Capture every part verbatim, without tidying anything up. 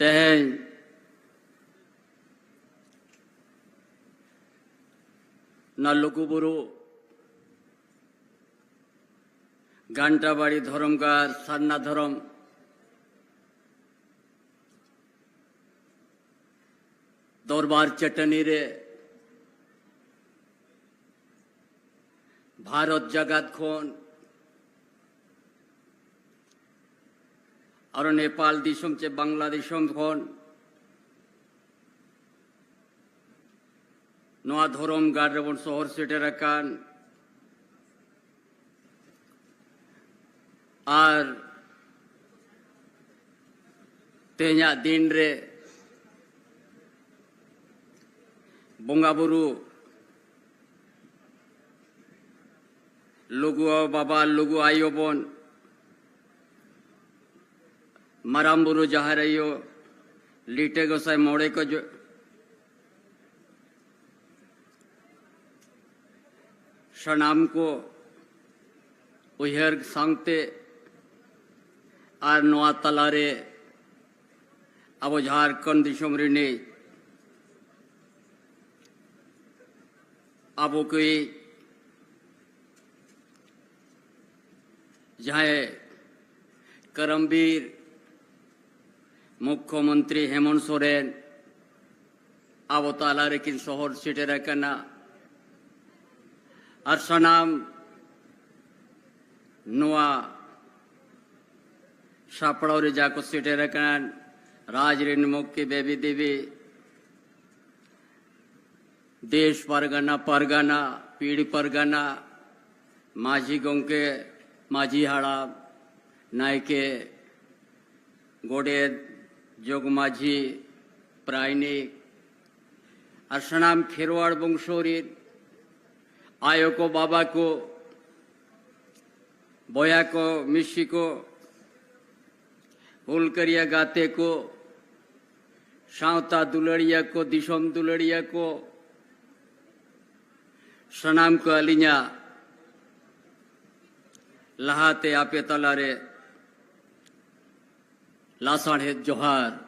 ᱛᱮᱦᱮᱧ ᱱᱚᱣᱟ ᱞᱩᱜᱩᱵᱩᱨᱩ ᱜᱷᱟᱱᱴᱟᱵᱟᱲᱤ ᱫᱷᱚᱨᱚᱢ ᱜᱟᱲ ᱥᱟᱨᱱᱟ ᱫᱷᱚᱨᱚᱢ ᱫᱚᱨᱵᱟᱨ ᱪᱟᱹᱴᱟᱹᱱᱤ ᱨᱮ ᱵᱷᱟᱨᱚᱛ ᱡᱟᱠᱟᱛ ᱠᱷᱚᱱ, ᱟᱨᱚ ᱱᱮᱯᱟᱞ ᱫᱤᱥᱚᱢ ᱪᱮ ᱵᱟᱝᱞᱟ ᱫᱤᱥᱚᱢ ᱠᱷᱚᱱ ᱱᱚᱣᱟ ᱫᱷᱚᱨᱚᱢ ᱜᱟᱲ ᱨᱮᱵᱚᱱ ᱥᱚᱦᱚᱨ ᱥᱮᱴᱮᱨ ᱟᱠᱟᱱ, ᱟᱨ ᱛᱮᱦᱮᱧᱟᱜ ᱫᱤᱱ ᱨᱮ ᱵᱚᱸᱜᱟ ᱵᱩᱨᱩ, ᱞᱩᱜᱩ ᱵᱟᱵᱟ, ᱞᱩᱜᱩ ᱟᱭᱳ ᱵᱚᱱ, ᱢᱟᱨᱟᱝ ᱵᱩᱨᱩ, ᱡᱟᱦᱮᱨ ᱟᱭᱳ, ᱞᱤᱴᱟᱹ ᱜᱚᱸᱥᱟᱭ, ᱢᱚᱬᱮ ᱠᱚ ᱡᱚ-, ᱥᱟᱱᱟᱢ ᱠᱚ ᱩᱭᱦᱟᱹᱨ ᱥᱟᱶᱛᱮ ᱟᱨ ᱱᱚᱣᱟ ᱛᱟᱞᱟᱨᱮ ᱟᱵᱚ ᱡᱷᱟᱲᱠᱷᱚᱸᱰ ᱫᱤᱥᱚᱢ ᱨᱤᱱᱤᱡ ᱟᱵᱚ ᱠᱚᱭᱤᱡ ᱡᱟᱦᱟᱸᱭ ᱠᱟᱨᱟᱢᱵᱤᱨ ᱢᱩᱠᱷᱭᱚᱢᱚᱱᱛᱨᱤ ᱦᱮᱢᱚᱱᱛ ᱥᱚᱨᱮᱱ ᱟᱵᱚ ᱛᱟᱞᱟ ᱨᱮᱠᱤᱱ ᱥᱚᱦᱚᱨ ᱥᱮᱴᱮᱨ ᱟᱠᱟᱱᱟ᱾ ᱟᱨ ᱥᱟᱱᱟᱢ ᱱᱚᱣᱟ ᱥᱟᱯᱲᱟᱣ ᱨᱮ ᱡᱟ ᱠᱚ ᱥᱮᱴᱮᱨ ᱟᱠᱟᱱ ᱨᱟᱡᱽ ᱨᱮᱱ ᱢᱩᱠᱷᱭᱚ ᱫᱮᱵᱤ ᱫᱮᱵᱤ, ᱫᱮᱥ ᱯᱟᱨᱜᱟᱱᱟ, ᱯᱟᱨᱜᱟᱱᱟ, ᱯᱤᱲ ᱯᱟᱨᱜᱟᱱᱟ, ᱢᱟᱹᱡᱷᱤ ᱜᱚᱢᱠᱮ, ᱢᱟᱹᱡᱷᱤ ᱦᱟᱲᱟᱢ, ᱱᱟᱭᱠᱮ, ᱜᱚᱰᱮᱛ, ᱡᱚᱜᱽ ᱢᱟᱹᱡᱷᱤ, ᱯᱟᱨᱟᱭᱱᱤᱠ, ᱟᱨ ᱥᱟᱱᱟᱢ ᱠᱷᱮᱨᱣᱟᱲ ᱵᱚᱝᱥᱚ ᱨᱤᱱ ᱟᱭᱳ ᱠᱚ, ᱵᱟᱵᱟ ᱠᱚ, ᱵᱚᱭᱦᱟ ᱠᱚ, ᱢᱤᱥᱤ ᱠᱚ, ᱦᱩᱞᱠᱟᱹᱨᱤᱭᱟᱹ ᱜᱟᱛᱮ ᱠᱚ, ᱥᱟᱶᱛᱟ ᱫᱩᱞᱟᱹᱲᱤᱭᱟᱹ ᱠᱚ, ᱫᱤᱥᱚᱢ ᱫᱩᱞᱟᱹᱲᱤᱭᱟᱹ ᱠᱚ, ᱥᱟᱱᱟᱢ ᱠᱚ ᱟᱹᱞᱤᱧᱟᱜ ᱞᱟᱦᱟᱛᱮ ᱟᱯᱮ ᱛᱟᱞᱟᱨᱮ ᱞᱟᱥᱟᱲᱦᱮᱫ ᱡᱚᱦᱟᱨ᱾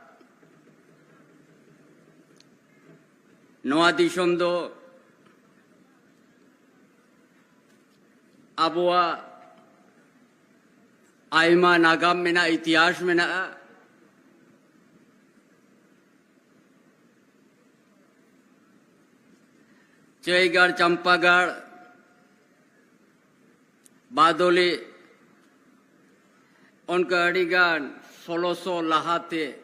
ᱱᱚᱣᱟ ᱫᱤᱥᱚᱢ ᱫᱚ ᱟᱵᱚᱣᱟᱜ ᱟᱭᱢᱟ ᱱᱟᱜᱟᱢ ᱢᱮᱱᱟᱜᱼᱟ, ᱤᱛᱤᱦᱟᱥ ᱢᱮᱱᱟᱜᱼᱟ᱾ ᱪᱟᱹᱭᱜᱟᱲ, ᱪᱟᱢᱯᱟᱜᱟᱲ, ᱵᱟᱫᱚᱞᱤ, ᱚᱱᱠᱟ ᱟᱹᱰᱤᱜᱟᱱ ᱥᱳᱞᱳᱥᱚ ᱞᱟᱦᱟᱛᱮ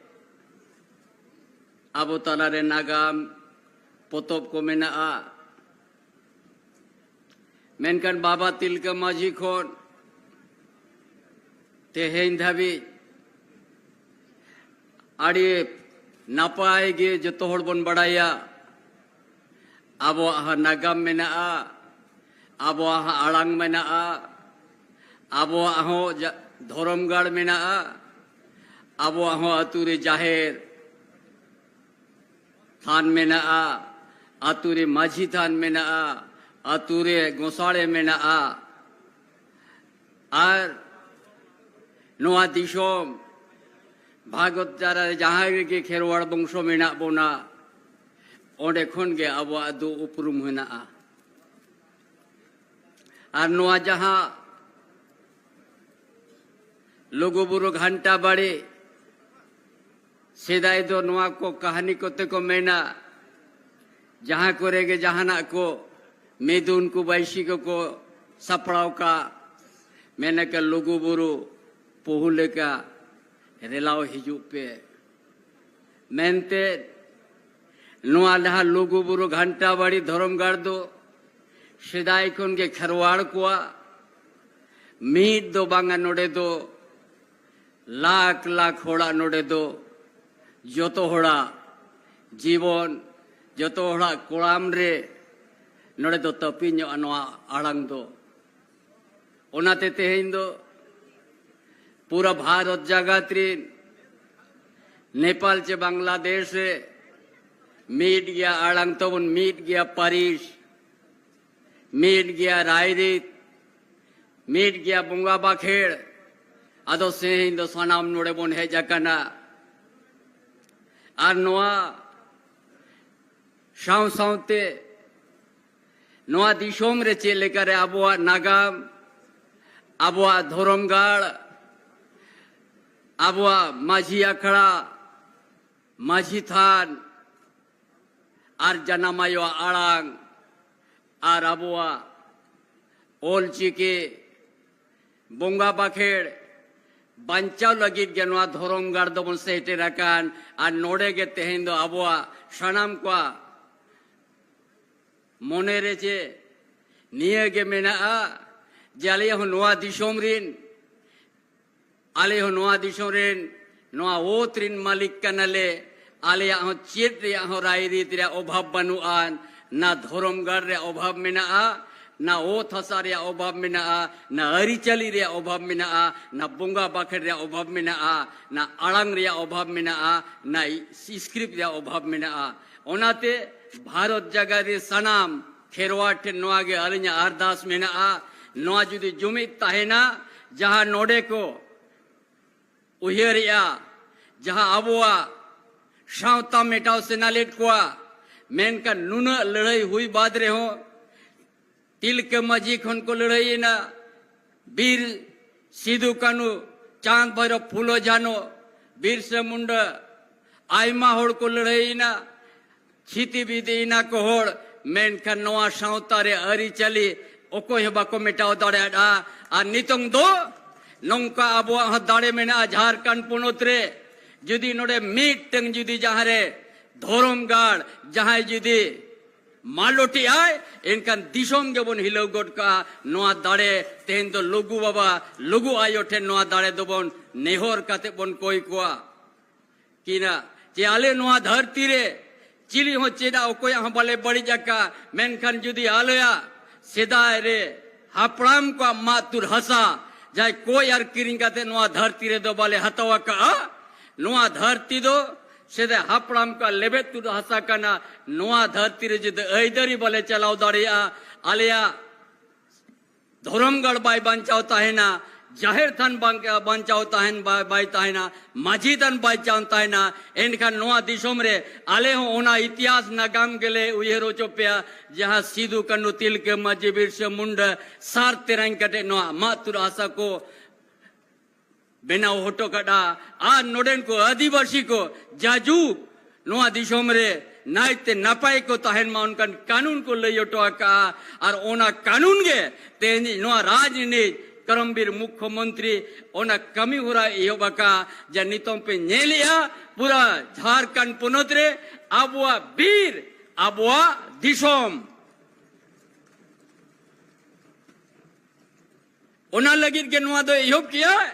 ᱟᱵᱚ ᱛᱟᱞᱟᱨᱮ ᱱᱟᱜᱟᱢ ᱯᱚᱛᱚᱵ ᱠᱚ ᱢᱮᱱᱟᱜᱼᱟ᱾ ᱢᱮᱱᱠᱷᱟᱱ ᱵᱟᱵᱟ ᱛᱤᱞᱠᱟᱹ ᱢᱟᱹᱡᱷᱤ ᱠᱷᱚᱱ ᱛᱮᱦᱮᱧ ᱫᱷᱟᱹᱵᱤᱡ ᱟᱹᱰᱤ ᱱᱟᱯᱟᱭ ᱜᱮ ᱡᱚᱛᱚ ᱦᱚᱲ ᱵᱚᱱ ᱵᱟᱲᱟᱭᱟ, ᱟᱵᱚᱣᱟᱜ ᱦᱚᱸ ᱱᱟᱜᱟᱢ ᱢᱮᱱᱟᱜᱼᱟ, ᱟᱵᱚᱣᱟᱜ ᱦᱚᱸ ᱟᱲᱟᱝ ᱢᱮᱱᱟᱜᱼᱟ, ᱟᱵᱚᱣᱟᱜ ᱦᱚᱸ ᱡᱟ-, ᱫᱷᱚᱨᱚᱢ ᱜᱟᱲ ᱢᱮᱱᱟᱜᱼᱟ, ᱟᱵᱚᱣᱟᱜ ᱦᱚᱸ ᱟᱹᱛᱩ ᱨᱮ ᱡᱟᱦᱮᱨ ᱛᱷᱟᱱ ᱢᱮᱱᱟᱜᱼᱟ, ᱟᱹᱛᱩ ᱨᱮ ᱢᱟᱹᱡᱷᱤ ᱛᱷᱟᱱ ᱢᱮᱱᱟᱜᱼᱟ, ᱟᱹᱛᱩ ᱨᱮ ᱜᱚᱸᱥᱟᱲᱮ ᱢᱮᱱᱟᱜᱼᱟ᱾ ᱟᱨ ᱱᱚᱣᱟ ᱫᱤᱥᱚᱢ ᱵᱷᱟᱨᱚᱛ ᱡᱟᱞᱟ ᱨᱮ ᱡᱟᱦᱟᱸ ᱨᱮᱜᱮ ᱠᱷᱮᱨᱣᱟᱲ ᱵᱚᱝᱥᱚ ᱢᱮᱱᱟᱜ ᱵᱚᱱᱟ, ᱚᱸᱰᱮ ᱠᱷᱚᱱ ᱜᱮ ᱟᱵᱚᱣᱟᱜ ᱫᱚ ᱩᱯᱨᱩᱢ ᱦᱮᱱᱟᱜᱼᱟ᱾ ᱟᱨ ᱱᱚᱣᱟ ᱡᱟᱦᱟᱸ ᱞᱩᱜᱩᱵᱩᱨᱩ ᱜᱷᱟᱱᱴᱟ ᱵᱟᱲᱮ, ᱥᱮᱫᱟᱭ ᱫᱚ ᱱᱚᱣᱟ ᱠᱚ ᱠᱟᱹᱦᱱᱤ ᱠᱚᱛᱮ ᱠᱚ ᱢᱮᱱᱟ, ᱡᱟᱦᱟᱸ ᱠᱚᱨᱮ ᱜᱮ ᱡᱟᱦᱟᱱᱟᱜ ᱠᱚ ᱢᱤᱫᱩᱱ ᱠᱚ ᱵᱟᱹᱭᱥᱤ ᱠᱚᱠᱚ ᱥᱟᱯᱲᱟᱣ ᱠᱟᱜ, ᱢᱮᱱᱟᱠᱚ, "ᱞᱩᱜᱩᱵᱩᱨᱩ ᱯᱩᱦᱩ ᱞᱮᱠᱟ ᱨᱮᱞᱟᱣ ᱦᱤᱡᱩᱜ ᱯᱮ" ᱢᱮᱱᱛᱮ᱾ ᱱᱚᱣᱟ ᱡᱟᱦᱟᱸ ᱞᱩᱜᱩᱵᱩᱨᱩ ᱜᱷᱟᱱᱴᱟ ᱵᱟᱲᱮ ᱫᱷᱚᱨᱚᱢ ᱜᱟᱲ ᱫᱚ ᱥᱮᱫᱟᱭ ᱠᱷᱚᱱ ᱜᱮ ᱠᱷᱮᱨᱣᱟᱲ ᱠᱚᱣᱟᱜ ᱢᱤᱫ ᱫᱚ ᱵᱟᱝᱟ, ᱱᱚᱰᱮ ᱫᱚ ᱞᱟᱠᱷ ᱞᱟᱠᱷ ᱦᱚᱲᱟᱜ ᱱᱚᱰᱮ ᱫᱚ ᱡᱚᱛᱚ ᱦᱚᱲᱟᱜ ᱡᱤᱵᱚᱱ, ᱡᱚᱛᱚ ᱦᱚᱲᱟᱜ ᱠᱚᱲᱟᱢ ᱨᱮ ᱱᱚᱰᱮ ᱫᱚ ᱛᱟᱹᱯᱤᱧᱚᱜᱼᱟ ᱱᱚᱣᱟ ᱟᱲᱟᱝ ᱫᱚ᱾ ᱚᱱᱟᱛᱮ ᱛᱮᱦᱮᱧ ᱫᱚ ᱯᱩᱨᱟᱹ ᱵᱷᱟᱨᱚᱛ ᱡᱟᱜᱟᱛ ᱨᱤᱱ ᱱᱮᱯᱟᱞ ᱪᱮ ᱵᱟᱝᱞᱟᱫᱮᱥ ᱨᱮ ᱢᱤᱫ ᱜᱮᱭᱟ ᱟᱲᱟᱝ ᱛᱟᱵᱚᱱ, ᱢᱤᱫ ᱜᱮᱭᱟ ᱯᱟᱹᱨᱤᱥ, ᱢᱤᱫ ᱜᱮᱭᱟ ᱨᱟᱭᱨᱤᱛ, ᱢᱤᱫ ᱜᱮᱭᱟ ᱵᱚᱸᱜᱟ ᱵᱟᱠᱷᱮᱲ᱾ ᱟᱫᱚ ᱛᱮᱦᱮᱧ ᱫᱚ ᱥᱟᱱᱟᱢ ᱱᱚᱰᱮ ᱵᱚᱱ ᱦᱮᱡ ᱟᱠᱟᱱᱟ᱾ ᱟᱨ ᱱᱚᱣᱟ ᱥᱟᱶ ᱥᱟᱶᱛᱮ ᱱᱚᱣᱟ ᱫᱤᱥᱚᱢ ᱨᱮ ᱪᱮᱫ ᱞᱮᱠᱟᱨᱮ ᱟᱵᱚᱣᱟᱜ ᱱᱟᱜᱟᱢ, ᱟᱵᱚᱣᱟᱜ ᱫᱷᱚᱨᱚᱢ ᱜᱟᱲ, ᱟᱵᱚᱣᱟᱜ ᱢᱟᱹᱡᱷᱤ ᱟᱠᱷᱲᱟ, ᱢᱟᱹᱡᱷᱤ ᱛᱷᱟᱱ, ᱟᱨ ᱡᱟᱱᱟᱢ ᱟᱭᱳᱣᱟᱜ ᱟᱲᱟᱝ, ᱟᱨ ᱟᱵᱚᱣᱟᱜ ᱚᱞ ᱪᱤᱠᱤ ᱵᱚᱸᱜᱟ ᱵᱟᱠᱷᱮᱲ ᱵᱟᱧᱪᱟᱣ ᱞᱟᱹᱜᱤᱫ ᱜᱮ ᱱᱚᱣᱟ ᱫᱷᱚᱨᱚᱢ ᱜᱟᱲ ᱫᱚᱵᱚᱱ ᱥᱮᱴᱮᱨ ᱟᱠᱟᱱ᱾ ᱟᱨ ᱱᱚᱰᱮ ᱜᱮ ᱛᱮᱦᱮᱧ ᱫᱚ ᱟᱵᱚᱣᱟᱜ ᱥᱟᱱᱟᱢ ᱠᱚᱣᱟᱜ ᱢᱚᱱᱮ ᱨᱮ ᱪᱮ ᱱᱤᱭᱟᱹ ᱜᱮ ᱢᱮᱱᱟᱜᱼᱟ ᱡᱮ ᱟᱞᱮ ᱦᱚᱸ ᱱᱚᱣᱟ ᱫᱤᱥᱚᱢ ᱨᱤᱱ, ᱟᱞᱮ ᱦᱚᱸ ᱱᱚᱣᱟ ᱫᱤᱥᱚᱢ ᱨᱮᱱ, ᱱᱚᱣᱟ ᱚᱛ ᱨᱮᱱ ᱢᱟᱹᱞᱤᱠ ᱠᱟᱱᱟᱞᱮ᱾ ᱟᱞᱮᱭᱟᱜ ᱦᱚᱸ ᱪᱮᱫ ᱨᱮᱭᱟᱜ ᱦᱚᱸ ᱨᱟᱭᱨᱤᱛ ᱨᱮᱭᱟᱜ ᱚᱵᱷᱟᱵᱽ ᱵᱟᱹᱱᱩᱜᱼᱟ᱾ ᱱᱟ ᱫᱷᱚᱨᱚᱢ ᱜᱟᱲ ᱨᱮᱭᱟᱜ ᱚᱵᱷᱟᱵᱽ ᱢᱮᱱᱟᱜᱼᱟ, ᱱᱟ ᱚᱛ ᱦᱟᱥᱟ ᱨᱮᱭᱟᱜ ᱚᱵᱷᱟᱵᱽ ᱢᱮᱱᱟᱜᱼᱟ, ᱱᱟ ᱟᱹᱨᱤᱪᱟᱹᱞᱤ ᱨᱮᱭᱟᱜ ᱚᱵᱷᱟᱵᱽ ᱢᱮᱱᱟᱜᱼᱟ, ᱱᱟ ᱵᱚᱸᱜᱟ ᱵᱟᱠᱷᱮᱲ ᱨᱮᱭᱟᱜ ᱚᱵᱷᱟᱵᱽ ᱢᱮᱱᱟᱜᱼᱟ, ᱱᱟ ᱟᱲᱟᱝ ᱨᱮᱭᱟᱜ ᱚᱵᱷᱟᱵᱽ ᱢᱮᱱᱟᱜᱼᱟ, ᱱᱟ script ᱨᱮᱭᱟᱜ ᱚᱵᱷᱟᱵᱽ ᱢᱮᱱᱟᱜᱼᱟ᱾ ᱚᱱᱟᱛᱮ ᱵᱷᱟᱨᱚᱛ ᱡᱟᱜᱟᱛ ᱨᱮ ᱥᱟᱱᱟᱢ ᱠᱷᱮᱨᱣᱟᱲ ᱴᱷᱮᱱ ᱱᱚᱣᱟ ᱜᱮ ᱟᱹᱞᱤᱧᱟᱜ ᱟᱨᱫᱟᱥ ᱢᱮᱱᱟᱜᱼᱟ, ᱱᱚᱣᱟ ᱡᱩᱫᱤ ᱡᱩᱢᱤᱫ ᱛᱟᱦᱮᱱᱟ, ᱡᱟᱦᱟᱸ ᱱᱚᱰᱮ ᱠᱚ ᱩᱭᱦᱟᱹᱨᱮᱜᱼᱟ, ᱡᱟᱦᱟᱸ ᱟᱵᱚᱣᱟᱜ ᱥᱟᱶᱛᱟ ᱢᱮᱴᱟᱣ ᱥᱟᱱᱟ ᱞᱮᱫ ᱠᱚᱣᱟ, ᱢᱮᱱᱠᱷᱟᱱ ᱱᱩᱱᱟᱹᱜ ᱞᱟᱹᱲᱦᱟᱹᱭ ᱦᱩᱭ ᱵᱟᱫ ᱨᱮᱦᱚᱸ ᱛᱤᱞᱠᱟᱹ ᱢᱟᱹᱡᱷᱤ ᱠᱷᱚᱱ ᱠᱚ ᱞᱟᱹᱲᱦᱟᱹᱭᱮᱱᱟ, ᱵᱤᱨ ᱥᱤᱫᱩ ᱠᱟᱹᱱᱩ, ᱪᱟᱸᱫᱽ ᱵᱷᱟᱭᱨᱚ, ᱯᱷᱩᱞᱳ ᱡᱷᱟᱱᱳ, ᱵᱤᱨᱥᱟ ᱢᱩᱱᱰᱟ, ᱟᱭᱢᱟ ᱦᱚᱲ ᱠᱚ ᱞᱟᱹᱲᱦᱟᱹᱭᱮᱱᱟ, ᱪᱷᱤᱛᱤ ᱵᱤᱫᱤᱭᱮᱱᱟ ᱠᱚ ᱦᱚᱲ, ᱢᱮᱱᱠᱷᱟᱱ ᱱᱚᱣᱟ ᱥᱟᱶᱛᱟ ᱨᱮ ᱟᱹᱨᱤᱪᱟᱹᱞᱤ ᱚᱠᱚᱭ ᱦᱚᱸ ᱵᱟᱠᱚ ᱢᱮᱴᱟᱣ ᱫᱟᱲᱮᱭᱟᱜᱼᱟ᱾ ᱟᱨ ᱱᱤᱛᱚᱝ ᱫᱚ ᱱᱚᱝᱠᱟ ᱟᱵᱚᱣᱟᱜ ᱦᱚᱸ ᱫᱟᱲᱮ ᱢᱮᱱᱟᱜᱼᱟ ᱡᱷᱟᱲᱠᱷᱚᱸᱰ ᱯᱚᱱᱚᱛ ᱨᱮ ᱡᱩᱫᱤ ᱱᱚᱰᱮ ᱢᱤᱫᱴᱟᱝ ᱡᱩᱫᱤ ᱡᱟᱦᱟᱸ ᱨᱮ ᱫᱷᱚᱨᱚᱢ ᱜᱟᱲ ᱡᱟᱦᱟᱸᱭ ᱡᱩᱫᱤ ᱢᱟᱞᱚᱴᱮᱜᱼᱟᱭ, ᱮᱱᱠᱷᱟᱱ ᱫᱤᱥᱚᱢ ᱜᱮᱵᱚᱱ ᱦᱤᱞᱟᱹᱣ ᱜᱚᱫ ᱠᱟᱜᱼᱟ᱾ ᱱᱚᱣᱟ ᱫᱟᱲᱮ ᱛᱮᱦᱮᱧ ᱫᱚ ᱞᱩᱜᱩ ᱵᱟᱵᱟ, ᱞᱩᱜᱩ ᱟᱭᱳ ᱴᱷᱮᱱ ᱱᱚᱣᱟ ᱫᱟᱲᱮ ᱫᱚᱵᱚᱱ ᱱᱮᱦᱚᱨ ᱠᱟᱛᱮ ᱵᱚᱱ ᱠᱚᱭ ᱠᱚᱣᱟ᱾ ᱠᱤᱱᱟ ᱡᱮ ᱟᱞᱮ ᱱᱚᱣᱟ ᱫᱷᱟᱹᱨᱛᱤ ᱨᱮ ᱪᱤᱞᱤ ᱦᱚᱸ ᱪᱮᱫᱟᱜ ᱚᱠᱚᱭᱟᱜ ᱦᱚᱸ ᱵᱟᱞᱮ ᱵᱟᱹᱲᱤᱡ ᱟᱠᱟᱫ, ᱢᱮᱱᱠᱷᱟᱱ ᱡᱩᱫᱤ ᱟᱞᱮᱭᱟᱜ ᱥᱮᱫᱟᱭ ᱨᱮ ᱦᱟᱯᱲᱟᱢ ᱠᱚᱣᱟᱜ ᱢᱟᱜ ᱛᱩᱨ ᱦᱟᱥᱟ ᱡᱟᱦᱟᱸᱭ ᱠᱚᱭ ᱟᱨ ᱠᱤᱨᱤᱧ ᱠᱟᱛᱮ ᱱᱚᱣᱟ ᱫᱷᱟᱹᱨᱛᱤ ᱨᱮᱫᱚ ᱵᱟᱞᱮ ᱦᱟᱛᱟᱣ ᱟᱠᱟᱫᱼᱟ, ᱱᱚᱣᱟ ᱫᱷᱟᱹᱨᱛᱤ ᱫᱚ ᱥᱮᱫᱟᱭ ᱦᱟᱯᱲᱟᱢ ᱠᱚᱣᱟᱜ ᱞᱮᱵᱮᱫ ᱛᱩᱫ ᱦᱟᱥᱟ ᱠᱟᱱᱟ᱾ ᱱᱚᱣᱟ ᱫᱷᱟᱹᱨᱛᱤ ᱨᱮ ᱡᱩᱫᱤ ᱟᱹᱭᱫᱟᱹᱨᱤ ᱵᱟᱞᱮ ᱪᱟᱞᱟᱣ ᱫᱟᱲᱮᱭᱟᱜᱼᱟ, ᱟᱞᱮᱭᱟᱜ ᱫᱷᱚᱨᱚᱢ ᱜᱟᱲ ᱵᱟᱭ ᱵᱟᱧᱪᱟᱣ ᱛᱟᱦᱮᱱᱟ, ᱡᱟᱦᱮᱨ ᱛᱷᱟᱱ ᱵᱟᱝ, ᱵᱟᱧᱪᱟᱣ ᱛᱟᱦᱮᱱ ᱵᱟ-, ᱵᱟᱭ ᱛᱟᱦᱮᱱᱟ, ᱢᱟᱹᱡᱷᱤ ᱛᱷᱟᱱ ᱵᱟᱧᱪᱟᱣ ᱛᱟᱦᱮᱱᱟ, ᱮᱱᱠᱷᱟᱱ ᱱᱚᱣᱟ ᱫᱤᱥᱚᱢ ᱨᱮ ᱟᱞᱮ ᱦᱚᱸ ᱚᱱᱟ ᱤᱛᱤᱦᱟᱥ ᱱᱟᱜᱟᱢ ᱜᱮᱞᱮ ᱩᱭᱦᱟᱹᱨ ᱦᱚᱪᱚ ᱯᱮᱭᱟ, ᱡᱟᱦᱟᱸ ᱥᱤᱫᱩ, ᱠᱟᱹᱱᱦᱩ, ᱛᱤᱞᱠᱟᱹ ᱢᱟᱹᱡᱷᱤ, ᱵᱤᱨᱥᱟᱹ ᱢᱩᱱᱰᱟᱹ ᱥᱟᱨ ᱛᱮᱨᱟᱝ ᱠᱟᱛᱮ ᱱᱚᱣᱟ ᱢᱟᱜ ᱛᱩᱨ ᱦᱟᱥᱟ ᱠᱚ ᱵᱮᱱᱟᱣ ᱦᱚᱴᱚ ᱠᱟᱫᱼᱟ᱾ ᱟᱨ ᱱᱚᱰᱮᱱ ᱠᱚ ᱟᱹᱫᱤᱵᱟᱹᱥᱤ ᱠᱚ ᱡᱟᱡᱩᱜᱽ ᱱᱚᱣᱟ ᱫᱤᱥᱚᱢ ᱨᱮ ᱱᱟᱭᱛᱮ ᱱᱟᱯᱟᱭ ᱠᱚ ᱛᱟᱦᱮᱱ ᱢᱟ, ᱚᱱᱠᱟᱱ ᱠᱟᱹᱱᱩᱱ ᱠᱚ ᱞᱟᱹᱭ ᱦᱚᱴᱚ ᱟᱠᱟᱫᱼᱟ᱾ ᱟᱨ ᱚᱱᱟ ᱠᱟᱹᱱᱩᱱ ᱜᱮ ᱛᱮᱦᱮᱧ ᱱᱚᱣᱟ ᱨᱟᱡᱽᱱᱤᱛ ᱠᱟᱨᱚᱢᱵᱤᱨ ᱢᱩᱠᱷᱭᱚᱢᱚᱱᱛᱨᱤ ᱚᱱᱟ ᱠᱟᱹᱢᱤ ᱦᱚᱨᱟ ᱮᱦᱚᱵ ᱟᱠᱟᱫᱼᱟ᱾ ᱡᱟ ᱱᱤᱛᱚᱝ ᱯᱮ ᱧᱮᱞᱮᱜᱼᱟ, ᱯᱩᱨᱟᱹ ᱡᱷᱟᱲᱠᱷᱚᱸᱰ ᱯᱚᱱᱚᱛ ᱨᱮ ᱟᱵᱚᱣᱟᱜ ᱵᱤᱨ, ᱟᱵᱚᱣᱟᱜ ᱫᱤᱥᱚᱢ, ᱚᱱᱟ ᱞᱟᱹᱜᱤᱫ ᱜᱮ ᱱᱚᱣᱟ ᱫᱚ ᱮᱦᱚᱵ ᱠᱮᱜᱼᱟ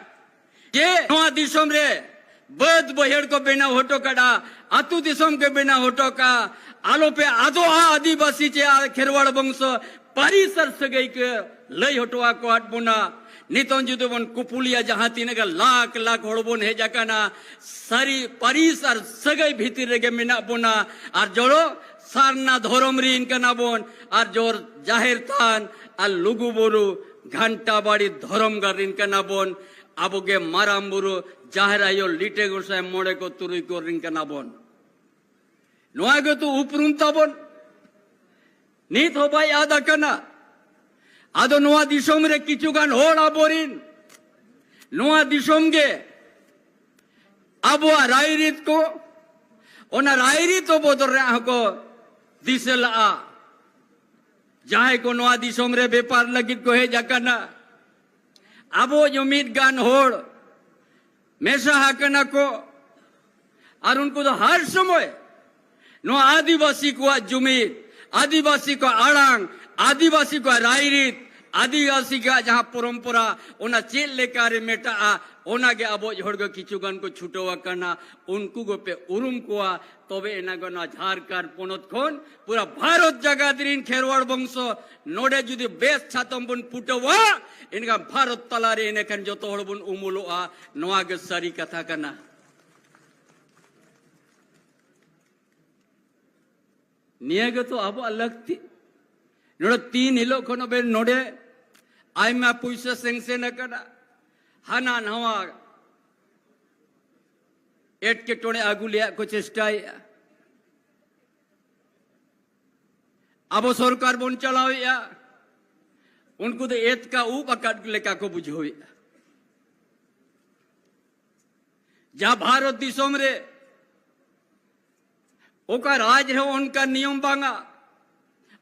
ᱡᱮ ᱱᱚᱣᱟ ᱫᱤᱥᱚᱢ ᱨᱮ ᱵᱟᱹᱫᱽ ᱵᱟᱹᱭᱦᱟᱹᱲ ᱠᱚ ᱵᱮᱱᱟᱣ ᱦᱚᱴᱚ ᱠᱟᱜᱼᱟ, ᱟᱹᱛᱩ ᱫᱤᱥᱚᱢ ᱠᱚ ᱵᱮᱱᱟᱣ ᱦᱚᱴᱚ ᱠᱟᱜᱼᱟ᱾ ᱟᱞᱚᱯᱮ ᱟᱫᱚᱜᱼᱟ ᱟᱹᱫᱤᱵᱟᱹᱥᱤ ᱪᱮ ᱟᱨ ᱠᱷᱮᱨᱣᱟᱲ ᱵᱚᱝᱥᱚ ᱯᱟᱹᱨᱤᱥ ᱟᱨ ᱥᱟᱹᱜᱟᱹᱭ ᱠᱚ ᱞᱟᱹᱭ ᱦᱚᱴᱚ ᱟᱠᱚᱣᱟᱫ ᱵᱚᱱᱟ᱾ ᱱᱤᱛᱚᱝ ᱡᱩᱫᱤ ᱵᱚᱱ ᱠᱩᱯᱩᱞᱤᱭᱟ, ᱡᱟᱦᱟᱸ ᱛᱤᱱᱟᱹᱜ ᱜᱟᱱ ᱞᱟᱠᱷ ᱞᱟᱠᱷ ᱦᱚᱲ ᱵᱚᱱ ᱦᱮᱡ ᱟᱠᱟᱱᱟ, ᱥᱟᱹᱨᱤ ᱯᱟᱹᱨᱤᱥ ᱟᱨ ᱥᱟᱹᱜᱟᱹᱭ ᱵᱷᱤᱛᱤᱨ ᱨᱮᱜᱮ ᱢᱮᱱᱟᱜ ᱵᱚᱱᱟ᱾ ᱟᱨ ᱡᱚᱲᱚ ᱥᱟᱨᱱᱟ ᱫᱷᱚᱨᱚᱢ ᱨᱤᱱ ᱠᱟᱱᱟ ᱵᱚᱱ, ᱟᱨ ᱡᱚᱲᱚ ᱡᱟᱦᱮᱨ ᱛᱷᱟᱱ ᱟᱨ ᱞᱩᱜᱩ ᱵᱩᱨᱩ ᱜᱷᱟᱱᱴᱟ ᱵᱟᱲᱤ ᱫᱷᱚᱨᱚᱢ ᱜᱟᱲ ᱨᱤᱱ ᱠᱟᱱᱟ ᱵᱚᱱ᱾ ᱟᱵᱚ ᱜᱮ ᱢᱟᱨᱟᱝ ᱵᱩᱨᱩ, ᱡᱟᱦᱮᱨ ᱟᱭᱳ, ᱞᱤᱴᱟᱹ ᱜᱚᱸᱥᱟᱭ, ᱢᱚᱬᱮ ᱠᱚ ᱛᱩᱨᱩᱭ ᱠᱚ ᱨᱤᱱ ᱠᱟᱱᱟ ᱵᱚᱱ᱾ ᱱᱚᱣᱟ ᱜᱮᱛᱚ ᱩᱯᱨᱩᱢ ᱛᱟᱵᱚᱱ᱾ ᱱᱤᱛ ᱦᱚᱸ ᱵᱟᱭ ᱟᱫ ᱟᱠᱟᱱᱟ᱾ ᱟᱫᱚ ᱱᱚᱣᱟ ᱫᱤᱥᱚᱢ ᱨᱮ ᱠᱤᱪᱷᱩ ᱜᱟᱱ ᱦᱚᱲ ᱟᱵᱚᱨᱤᱱ ᱱᱚᱣᱟ ᱫᱤᱥᱚᱢ ᱜᱮ ᱟᱵᱚᱣᱟᱜ ᱨᱟᱭᱨᱤᱛ ᱠᱚ, ᱚᱱᱟ ᱨᱟᱭᱨᱤᱛ ᱵᱚᱫᱚᱞ ᱨᱮᱭᱟᱜ ᱦᱚᱸᱠᱚ ᱫᱤᱥᱟᱹ ᱞᱟᱜᱼᱟ᱾ ᱡᱟᱦᱟᱸᱭ ᱠᱚ ᱱᱚᱣᱟ ᱫᱤᱥᱚᱢ ᱨᱮ ᱵᱮᱯᱟᱨ ᱞᱟᱹᱜᱤᱫ ᱠᱚ ᱦᱮᱡ ᱟᱠᱟᱱᱟ, ᱟᱵᱚ ᱡᱩᱢᱤᱫ ᱜᱟᱱ ᱦᱚᱲ ᱢᱮᱥᱟ ᱟᱠᱟᱱᱟ ᱠᱚ, ᱟᱨ ᱩᱱᱠᱩ ᱫᱚ ᱦᱟᱨ ᱥᱚᱢᱚᱭ ᱱᱚᱣᱟ ᱟᱹᱫᱤᱵᱟᱹᱥᱤ ᱠᱚᱣᱟᱜ ᱡᱩᱢᱤᱫ, ᱟᱹᱫᱤᱵᱟᱹᱥᱤ ᱠᱚᱣᱟᱜ ᱟᱲᱟᱝ, ᱟᱹᱫᱤᱵᱟᱹᱥᱤ ᱠᱚᱣᱟᱜ ᱨᱟᱭᱨᱤᱛ, ᱟᱹᱫᱤᱵᱟᱹᱥᱤ ᱠᱚᱣᱟᱜ ᱡᱟᱦᱟᱸ ᱯᱚᱨᱚᱢᱯᱚᱨᱟ, ᱚᱱᱟ ᱪᱮᱫ ᱞᱮᱠᱟᱨᱮ ᱢᱮᱴᱟᱜᱼᱟ, ᱚᱱᱟᱜᱮ ᱟᱵᱚ ᱦᱚᱲ ᱠᱚ ᱠᱤᱪᱷᱩ ᱜᱟᱱ ᱠᱚ ᱪᱷᱩᱴᱟᱹᱣ ᱟᱠᱟᱱᱟ᱾ ᱩᱱᱠᱩ ᱜᱚᱯᱮ ᱩᱨᱩᱢ ᱠᱚᱣᱟ, ᱛᱚᱵᱮ ᱮᱱᱟ ᱜᱮ ᱱᱚᱣᱟ ᱡᱷᱟᱲᱠᱷᱚᱸᱰ ᱯᱚᱱᱚᱛ ᱠᱷᱚᱱ ᱯᱩᱨᱟᱹ ᱵᱷᱟᱨᱚᱛ ᱡᱟᱠᱟᱛ ᱨᱤᱱ ᱠᱷᱮᱨᱣᱟᱲ ᱵᱚᱝᱥᱚ ᱱᱚᱰᱮ ᱡᱩᱫᱤ ᱵᱮᱥ ᱪᱷᱟᱛᱚᱢ ᱵᱚᱱ ᱯᱩᱴᱟᱹᱣᱟ, ᱮᱱᱠᱷᱟᱱ ᱵᱷᱟᱨᱚᱛ ᱛᱟᱞᱟᱨᱮ ᱮᱱᱮᱠᱷᱟᱱ ᱡᱚᱛᱚ ᱦᱚᱲ ᱵᱚᱱ ᱩᱢᱩᱞᱚᱜᱼᱟ᱾ ᱱᱚᱣᱟ ᱜᱮ ᱥᱟᱹᱨᱤ ᱠᱟᱛᱷᱟ ᱠᱟᱱᱟ᱾ ᱱᱤᱭᱟᱹ ᱜᱮᱛᱚ ᱟᱵᱚᱣᱟᱜ ᱞᱟᱹᱠᱛᱤ᱾ ᱱᱚᱰᱮ ᱛᱤᱱ ᱦᱤᱞᱳᱜ ᱠᱷᱚᱱ ᱟᱵᱮᱱ ᱱᱚᱰᱮ ᱟᱭᱢᱟ ᱯᱩᱭᱥᱟᱹ sanction ᱟᱠᱟᱱᱟ, ᱦᱟᱱᱟ ᱱᱟᱣᱟ ᱮᱴᱠᱮᱴᱚᱬᱮ ᱟᱹᱜᱩ ᱨᱮᱭᱟᱜ ᱠᱚ ᱪᱮᱥᱴᱟᱭᱮᱫᱼᱟ᱾ ᱟᱵᱚ ᱥᱚᱨᱠᱟᱨ ᱵᱚᱱ ᱪᱟᱞᱟᱣᱮᱫᱼᱟ, ᱩᱱᱠᱩ ᱫᱚ ᱮᱛᱠᱟ ᱩᱵ ᱟᱠᱟᱫ ᱞᱮᱠᱟ ᱠᱚ ᱵᱩᱡᱷᱟᱹᱣᱮᱫᱼᱟ᱾ ᱡᱟ ᱵᱷᱟᱨᱚᱛ ᱫᱤᱥᱚᱢ ᱨᱮ ᱚᱠᱟ ᱨᱟᱡᱽ ᱨᱮᱦᱚᱸ ᱚᱱᱠᱟ ᱱᱤᱭᱚᱢ ᱵᱟᱝᱟ,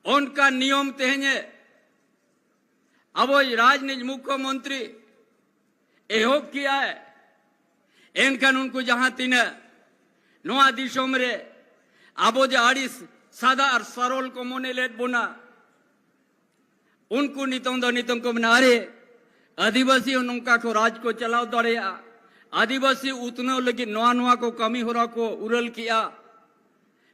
ᱚᱱᱠᱟ ᱱᱤᱭᱚᱢ ᱛᱮᱦᱮᱧᱮ ᱟᱵᱚᱭᱤᱡ ᱨᱟᱡᱽᱱᱤᱛ ᱢᱩᱠᱷᱭᱚᱢᱚᱱᱛᱨᱤ ᱮᱦᱚᱵ ᱠᱮᱜᱼᱟᱭ᱾ ᱮᱱᱠᱷᱟᱱ ᱩᱱᱠᱩ ᱡᱟᱦᱟᱸ ᱛᱤᱱᱟᱹᱜ ᱱᱚᱣᱟ ᱫᱤᱥᱚᱢ ᱨᱮ ᱟᱵᱚ ᱡᱮ ᱟᱹᱰᱤ ᱥᱟᱫᱟ ᱟᱨ ᱥᱟᱨᱚᱞ ᱠᱚ ᱢᱚᱱᱮ ᱞᱮᱫ ᱵᱚᱱᱟ, ᱩᱱᱠᱩ ᱱᱤᱛᱚᱝ ᱫᱚ, ᱱᱤᱛᱚᱝ ᱠᱚ ᱢᱮᱱᱟ, "ᱟᱨᱮ, ᱟᱹᱫᱤᱵᱟᱹᱥᱤ ᱦᱚᱸ ᱱᱚᱝᱠᱟ ᱠᱚ ᱨᱟᱡᱽ ᱠᱚ ᱪᱟᱞᱟᱣ ᱫᱟᱲᱮᱭᱟᱜᱼᱟ, ᱟᱹᱫᱤᱵᱟᱹᱥᱤ ᱩᱛᱱᱟᱹᱣ ᱞᱟᱹᱜᱤᱫ ᱱᱚᱣᱟ ᱱᱚᱣᱟ ᱠᱚ ᱠᱟᱹᱢᱤ ᱦᱚᱨᱟ ᱠᱚ ᱩᱨᱟᱹᱞ ᱠᱮᱜᱼᱟ,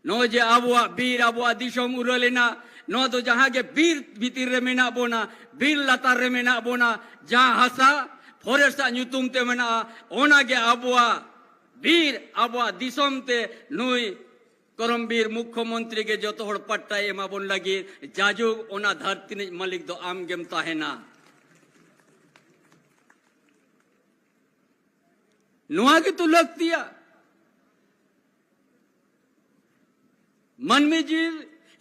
ᱱᱚᱜᱼᱚᱭ ᱡᱮ ᱟᱵᱚᱣᱟᱜ ᱵᱤᱨ, ᱟᱵᱚᱣᱟᱜ ᱫᱤᱥᱚᱢ ᱩᱨᱟᱹᱞ ᱮᱱᱟ, ᱱᱚᱣᱟ ᱫᱚ ᱡᱟᱦᱟᱸ ᱜᱮ ᱵᱤᱨ ᱵᱷᱤᱛᱤᱨ ᱨᱮ ᱢᱮᱱᱟᱜ ᱵᱚᱱᱟ, ᱵᱤᱨ ᱞᱟᱛᱟᱨ ᱨᱮ ᱢᱮᱱᱟᱜ ᱵᱚᱱᱟ, ᱡᱟᱦᱟᱸ ᱦᱟᱥᱟ ᱯᱷᱚᱨᱮᱥᱴ ᱟᱜ ᱧᱩᱛᱩᱢ ᱛᱮ ᱢᱮᱱᱟᱜᱼᱟ, ᱚᱱᱟ ᱜᱮ ᱟᱵᱚᱣᱟᱜ ᱵᱤᱨ, ᱟᱵᱚᱣᱟᱜ ᱫᱤᱥᱚᱢ ᱛᱮ ᱱᱩᱭ ᱠᱚᱨᱚᱢ ᱵᱤᱨ ᱢᱩᱠᱷᱭᱚᱢᱚᱱᱛᱨᱤ ᱜᱮ ᱡᱚᱛᱚ ᱦᱚᱲ ᱯᱟᱴᱴᱟᱭ ᱮᱢᱟ ᱵᱚᱱ ᱞᱟᱹᱜᱤᱫ ᱡᱟᱡᱩᱜᱽ ᱚᱱᱟ ᱫᱷᱟᱹᱨᱛᱤ ᱨᱤᱱᱤᱡ ᱢᱟᱹᱞᱤᱠ ᱫᱚ ᱟᱢ ᱜᱮᱢ ᱛᱟᱦᱮᱱᱟ᱾ ᱱᱚᱣᱟ ᱜᱮᱛᱚ ᱞᱟᱹᱠᱛᱤᱭᱟ᱾ ᱢᱟᱹᱱᱢᱤ ᱡᱤᱣᱤ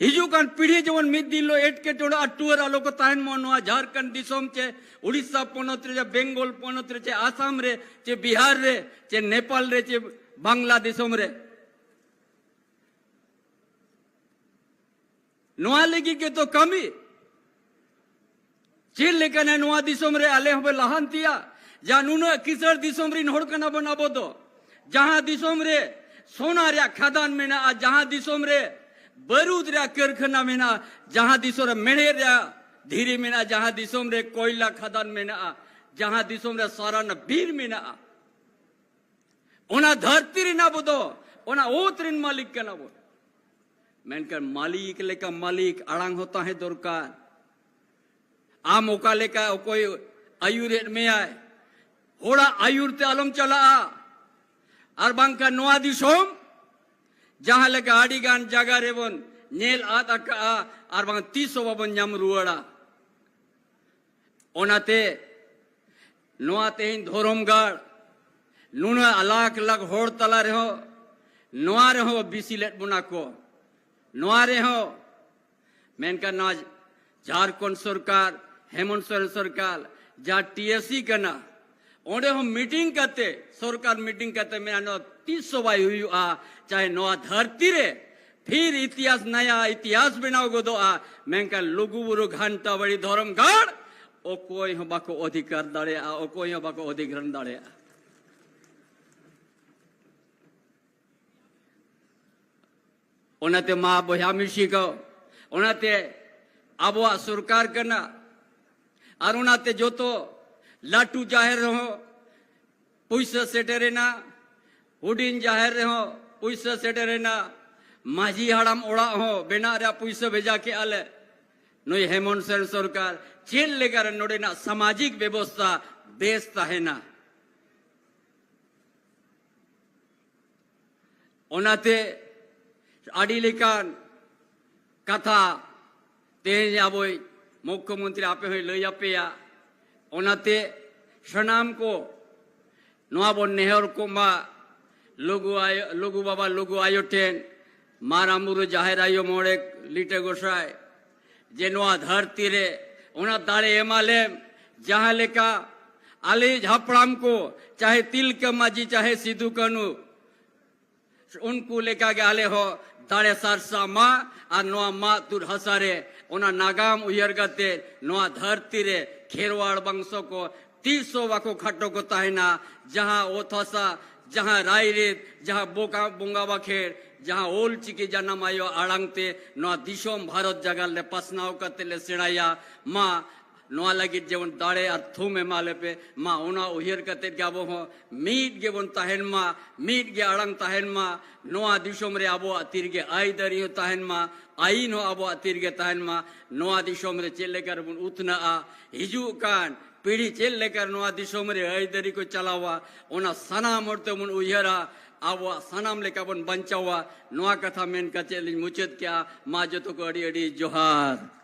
ᱦᱤᱡᱩᱜ ᱠᱟᱱ ᱯᱤᱲᱦᱤ ᱡᱮᱢᱚᱱ ᱢᱤᱫ ᱫᱤᱱ ᱦᱤᱞᱳᱜ ᱮᱴᱠᱮᱴᱚᱬᱮ ᱟᱨ ᱴᱩᱣᱟᱹᱨ ᱟᱞᱚ ᱠᱚ ᱛᱟᱦᱮᱱ ᱢᱟ ᱱᱚᱣᱟ ᱡᱷᱟᱲᱠᱷᱚᱸᱰ ᱫᱤᱥᱚᱢ ᱪᱮ ᱩᱲᱤᱥᱥᱟ ᱯᱚᱱᱚᱛ ᱨᱮ ᱪᱮ ᱵᱮᱝᱜᱚᱞ ᱯᱚᱱᱚᱛ ᱨᱮ ᱪᱮ ᱟᱥᱟᱢ ᱨᱮ ᱪᱮ ᱵᱤᱦᱟᱨ ᱨᱮ ᱪᱮ ᱱᱮᱯᱟᱞ ᱨᱮ ᱪᱮ ᱵᱟᱝᱞᱟ ᱫᱤᱥᱚᱢ ᱨᱮ᱾ ᱱᱚᱣᱟ ᱞᱟᱹᱜᱤᱫ ᱜᱮᱛᱚ ᱠᱟᱹᱢᱤ᱾ ᱪᱮᱫ ᱞᱮᱠᱟᱱᱟ ᱱᱚᱣᱟ ᱫᱤᱥᱚᱢ ᱨᱮ ᱟᱞᱮ ᱦᱚᱸᱵᱚ ᱞᱟᱦᱟᱱᱛᱤᱭᱟ? ᱡᱟ ᱱᱩᱱᱟᱹᱜ ᱠᱤᱥᱟᱹᱬ ᱫᱤᱥᱚᱢ ᱨᱤᱱ ᱦᱚᱲ ᱠᱟᱱᱟ ᱵᱚᱱ ᱟᱵᱚ ᱫᱚ, ᱡᱟᱦᱟᱸ ᱫᱤᱥᱚᱢ ᱨᱮ ᱥᱚᱱᱟ ᱨᱮᱭᱟᱜ ᱠᱷᱟᱫᱟᱱ ᱢᱮᱱᱟᱜᱼᱟ, ᱡᱟᱦᱟᱸ ᱫᱤᱥᱚᱢ ᱨᱮ ᱵᱟᱹᱨᱩᱫ ᱨᱮᱭᱟᱜ ᱠᱟᱹᱨᱠᱷᱟᱱᱟ ᱢᱮᱱᱟᱜᱼᱟ, ᱡᱟᱦᱟᱸ ᱫᱤᱥᱚᱢ ᱨᱮ ᱢᱮᱬᱦᱮᱫ ᱨᱮᱭᱟᱜ ᱫᱷᱤᱨᱤ ᱢᱮᱱᱟᱜᱼᱟ, ᱡᱟᱦᱟᱸ ᱫᱤᱥᱚᱢ ᱨᱮ ᱠᱚᱭᱞᱟ ᱠᱷᱟᱫᱟᱱ ᱢᱮᱱᱟᱜᱼᱟ, ᱡᱟᱦᱟᱸ ᱫᱤᱥᱚᱢ ᱨᱮ ᱥᱟᱨᱟᱱᱟ ᱵᱤᱨ ᱢᱮᱱᱟᱜᱼᱟ, ᱚᱱᱟ ᱫᱷᱟᱹᱨᱛᱤ ᱨᱮᱱ ᱟᱵᱚ ᱫᱚ, ᱚᱱᱟ ᱚᱛ ᱨᱮᱱ ᱢᱟᱹᱞᱤᱠ ᱠᱟᱱᱟ ᱵᱚᱱ᱾ ᱢᱮᱱᱠᱷᱟᱱ ᱢᱟᱹᱞᱤᱠ ᱞᱮᱠᱟ ᱢᱟᱹᱞᱤᱠ ᱟᱲᱟᱝ ᱦᱚᱸ ᱛᱟᱦᱮᱸ ᱫᱚᱨᱠᱟᱨ᱾ ᱟᱢ ᱚᱠᱟ ᱞᱮᱠᱟ ᱚᱠᱚᱭ ᱟᱹᱭᱩᱨᱮᱫ ᱢᱮᱭᱟᱭ, ᱦᱚᱲᱟᱜ ᱟᱹᱭᱩᱨ ᱛᱮ ᱟᱞᱚᱢ ᱪᱟᱞᱟᱜᱼᱟ᱾ ᱟᱨ ᱵᱟᱝᱠᱷᱟᱱ ᱱᱚᱣᱟ ᱫᱤᱥᱚᱢ ᱡᱟᱦᱟᱸ ᱞᱮᱠᱟ ᱟᱹᱰᱤ ᱜᱟᱱ ᱡᱟᱭᱜᱟ ᱨᱮᱵᱚᱱ ᱧᱮᱞ ᱟᱫ ᱟᱠᱟᱜᱼᱟ, ᱟᱨ ᱵᱟᱝ ᱛᱤᱥ ᱦᱚᱸ ᱵᱟᱵᱚᱱ ᱧᱟᱢ ᱨᱩᱣᱟᱹᱲᱟ᱾ ᱚᱱᱟᱛᱮ ᱱᱚᱣᱟ ᱛᱮᱦᱮᱧ ᱫᱷᱚᱨᱚᱢ ᱜᱟᱲ ᱱᱩᱱᱟᱹᱜ ᱞᱟᱠᱷ ᱞᱟᱠᱷ ᱦᱚᱲ ᱛᱟᱞᱟ ᱨᱮᱦᱚᱸ, ᱱᱚᱣᱟ ᱨᱮᱦᱚᱸ ᱵᱤᱥᱤ ᱞᱮᱫ ᱵᱚᱱᱟ ᱠᱚ, ᱱᱚᱣᱟ ᱨᱮᱦᱚᱸ᱾ ᱢᱮᱱᱠᱷᱟᱱ ᱱᱚᱣᱟ ᱡᱷᱟᱲᱠᱷᱚᱸᱰ ᱥᱚᱨᱠᱟᱨ, ᱦᱮᱢᱚᱱᱛ ᱥᱚᱨᱮᱱ ᱥᱚᱨᱠᱟᱨ, ᱡᱟᱦᱟᱸ ᱴᱤ ᱮᱥ ᱥᱤ ᱠᱟᱱᱟ, ᱚᱸᱰᱮ ᱦᱚᱸ ᱢᱤᱴᱤᱝ ᱠᱟᱛᱮ, ᱥᱚᱨᱠᱟᱨ ᱢᱤᱴᱤᱝ ᱠᱟᱛᱮ ᱢᱮᱱᱟ, ᱱᱚᱣᱟ ᱛᱤᱥ ᱦᱚᱸ ᱵᱟᱭ ᱦᱩᱭᱩᱜᱼᱟ, ᱪᱟᱦᱮ ᱱᱚᱣᱟ ᱫᱷᱟᱹᱨᱛᱤ ᱨᱮ ᱯᱷᱤᱨ ᱤᱛᱤᱦᱟᱥ, ᱱᱟᱭᱟ ᱤᱛᱤᱦᱟᱥ ᱵᱮᱱᱟᱣ ᱜᱚᱫᱚᱜᱼᱟ, ᱢᱮᱱᱠᱷᱟᱱ ᱞᱩᱜᱩᱵᱩᱨᱩ ᱜᱷᱟᱱᱴᱟ ᱵᱟᱲᱤ ᱫᱷᱚᱨᱚᱢ ᱜᱟᱲ ᱚᱠᱚᱭ ᱦᱚᱸ ᱵᱟᱠᱚ ᱚᱫᱷᱤᱠᱟᱨ ᱫᱟᱲᱮᱭᱟᱜᱼᱟ, ᱚᱠᱚᱭ ᱦᱚᱸ ᱵᱟᱠᱚ ᱚᱫᱷᱤᱜᱨᱚᱦᱚᱱ ᱫᱟᱲᱮᱭᱟᱜᱼᱟ᱾ ᱚᱱᱟᱛᱮ ᱢᱟ ᱵᱚᱭᱦᱟ ᱢᱤᱥᱤ ᱠᱚ, ᱚᱱᱟᱛᱮ ᱟᱵᱚᱣᱟᱜ ᱥᱚᱨᱠᱟᱨ ᱠᱟᱱᱟ, ᱟᱨ ᱚᱱᱟᱛᱮ ᱡᱚᱛᱚ ᱞᱟᱹᱴᱩ ᱡᱟᱦᱮᱨ ᱨᱮᱦᱚᱸ ᱯᱩᱭᱥᱟᱹ ᱥᱮᱴᱮᱨᱮᱱᱟ, ᱦᱩᱰᱤᱧ ᱡᱟᱦᱮᱨ ᱨᱮᱦᱚᱸ ᱯᱩᱭᱥᱟᱹ ᱥᱮᱴᱮᱨᱮᱱᱟ, ᱢᱟᱹᱡᱷᱤ ᱦᱟᱲᱟᱢ ᱚᱲᱟᱜ ᱦᱚᱸ ᱵᱮᱱᱟᱜ ᱨᱮᱭᱟᱜ ᱯᱩᱭᱥᱟᱹ ᱵᱷᱮᱡᱟ ᱠᱮᱜᱼᱟ ᱞᱮ᱾ ᱱᱩᱭ ᱦᱮᱢᱚᱱᱛ ᱥᱚᱨᱮᱱ ᱥᱚᱨᱠᱟᱨ ᱪᱮᱫ ᱞᱮᱠᱟᱨᱮ ᱱᱚᱰᱮᱱᱟᱜ ᱥᱟᱢᱟᱡᱤᱠ ᱵᱮᱵᱚᱥᱛᱷᱟ ᱵᱮᱥ ᱛᱟᱦᱮᱱᱟ? ᱚᱱᱟᱛᱮ ᱟᱹᱰᱤ ᱞᱮᱠᱟᱱ ᱠᱟᱛᱷᱟ ᱛᱮᱦᱮᱧ ᱟᱵᱚᱭ ᱢᱩᱠᱷᱭᱚᱢᱚᱱᱛᱨᱤ ᱟᱯᱮ ᱦᱚᱸᱭ ᱞᱟᱹᱭ ᱟᱯᱮᱭᱟ᱾ ᱚᱱᱟᱛᱮ ᱥᱟᱱᱟᱢ ᱠᱚ ᱱᱚᱣᱟ ᱵᱚᱱ ᱱᱮᱦᱚᱨ ᱠᱚᱜ ᱢᱟ, ᱞᱩᱜᱩ ᱟᱭᱳ, ᱞᱩᱜᱩ ᱵᱟᱵᱟ, ᱞᱩᱜᱩ ᱟᱭᱳ ᱴᱷᱮᱱ, ᱢᱟᱨᱟᱝ ᱵᱩᱨᱩ, ᱡᱟᱦᱮᱨ ᱟᱭᱳ, ᱢᱚᱬᱮ ᱞᱤᱴᱟᱹ ᱜᱚᱸᱥᱟᱭ, ᱡᱮ ᱱᱚᱣᱟ ᱫᱷᱟᱹᱨᱛᱤ ᱨᱮ ᱚᱱᱟ ᱫᱟᱲᱮ ᱮᱢᱟᱞᱮᱢ, ᱡᱟᱦᱟᱸ ᱞᱮᱠᱟ ᱟᱞᱮ ᱦᱟᱯᱲᱟᱢ ᱠᱚ, ᱪᱟᱦᱮ ᱛᱤᱞᱠᱟᱹ ᱢᱟᱹᱡᱷᱤ, ᱪᱟᱦᱮ ᱥᱤᱫᱩ ᱠᱟᱹᱱᱩ, ᱩᱱᱠᱩ ᱞᱮᱠᱟᱜᱮ ᱟᱞᱮ ᱦᱚᱸ ᱫᱟᱲᱮ ᱥᱟᱨᱥᱟᱜ ᱢᱟ᱾ ᱟᱨ ᱱᱚᱣᱟ ᱢᱟᱜ ᱛᱩᱫ ᱦᱟᱥᱟ ᱨᱮ ᱚᱱᱟ ᱱᱟᱜᱟᱢ ᱩᱭᱦᱟᱹᱨ ᱠᱟᱛᱮ ᱱᱚᱣᱟ ᱫᱷᱟᱹᱨᱛᱤ ᱨᱮ ᱠᱷᱮᱨᱣᱟᱲ ᱵᱚᱝᱥᱚ ᱠᱚ ᱛᱤᱥ ᱦᱚᱸ ᱵᱟᱠᱚ ᱠᱷᱟᱴᱚ ᱠᱚ ᱛᱟᱦᱮᱱᱟ᱾ ᱡᱟᱦᱟᱸ ᱚᱛ ᱦᱟᱥᱟ, ᱡᱟᱦᱟᱸ ᱨᱟᱭᱨᱤᱛ, ᱡᱟᱦᱟᱸ ᱵᱚᱠᱟ-, ᱵᱚᱸᱜᱟ ᱵᱟᱠᱷᱮᱲ, ᱡᱟᱦᱟᱸ ᱚᱞ ᱪᱤᱠᱤ ᱡᱟᱱᱟᱢ ᱟᱭᱳ ᱟᱲᱟᱝ ᱛᱮ ᱱᱚᱣᱟ ᱫᱤᱥᱚᱢ ᱵᱷᱟᱨᱚᱛ ᱡᱟᱜᱟᱛ ᱞᱮ ᱯᱟᱥᱱᱟᱣ ᱠᱟᱛᱮ ᱞᱮ ᱥᱮᱬᱟᱭᱟ᱾ ᱢᱟ ᱱᱚᱣᱟ ᱞᱟᱹᱜᱤᱫ ᱡᱮᱢᱚᱱ ᱫᱟᱲᱮ ᱟᱨ ᱛᱷᱩᱢ ᱮᱢᱟ ᱞᱮᱯᱮ, ᱢᱟ ᱚᱱᱟ ᱩᱭᱦᱟᱹᱨ ᱠᱟᱛᱮ ᱜᱮ ᱟᱵᱚ ᱦᱚᱸ ᱢᱤᱫ ᱜᱮᱵᱚᱱ ᱛᱟᱦᱮᱱ ᱢᱟ, ᱢᱤᱫ ᱜᱮ ᱟᱲᱟᱝ ᱛᱟᱦᱮᱱ ᱢᱟ, ᱱᱚᱣᱟ ᱫᱤᱥᱚᱢ ᱨᱮ ᱟᱵᱚᱣᱟᱜ ᱛᱤ ᱨᱮᱜᱮ ᱟᱹᱭᱫᱟᱹᱨᱤ ᱦᱚᱸ ᱛᱟᱦᱮᱱ ᱢᱟ, ᱟᱹᱭᱤᱱ ᱦᱚᱸ ᱟᱵᱚᱣᱟᱜ ᱛᱤ ᱨᱮᱜᱮ ᱛᱟᱦᱮᱱ ᱢᱟ᱾ ᱱᱚᱣᱟ ᱫᱤᱥᱚᱢ ᱨᱮ ᱪᱮᱫ ᱞᱮᱠᱟ ᱨᱮᱵᱚᱱ ᱩᱛᱱᱟᱹᱜᱼᱟ, ᱦᱤᱡᱩᱜ ᱠᱟᱱ ᱯᱤᱲᱦᱤ ᱪᱮᱫ ᱞᱮᱠᱟ ᱱᱚᱣᱟ ᱫᱤᱥᱚᱢ ᱨᱮ ᱟᱹᱭᱫᱟᱹᱨᱤ ᱠᱚ ᱪᱟᱞᱟᱣᱟ, ᱚᱱᱟ ᱥᱟᱱᱟᱢ ᱦᱚᱲ ᱛᱮᱵᱚᱱ ᱩᱭᱦᱟᱹᱨᱟ, ᱟᱵᱚᱣᱟᱜ ᱥᱟᱱᱟᱢ ᱞᱮᱠᱟ ᱵᱚᱱ ᱵᱟᱧᱪᱟᱣᱟ᱾ ᱱᱚᱣᱟ ᱠᱟᱛᱷᱟ ᱢᱮᱱ ᱠᱟᱛᱮ ᱞᱤᱧ ᱢᱩᱪᱟᱹᱫ ᱠᱮᱜᱼᱟ᱾ ᱢᱟ ᱡᱚᱛᱚ ᱠᱚ ᱟᱹᱰᱤ ᱟᱹᱰᱤ ᱡᱚᱦᱟᱨ᱾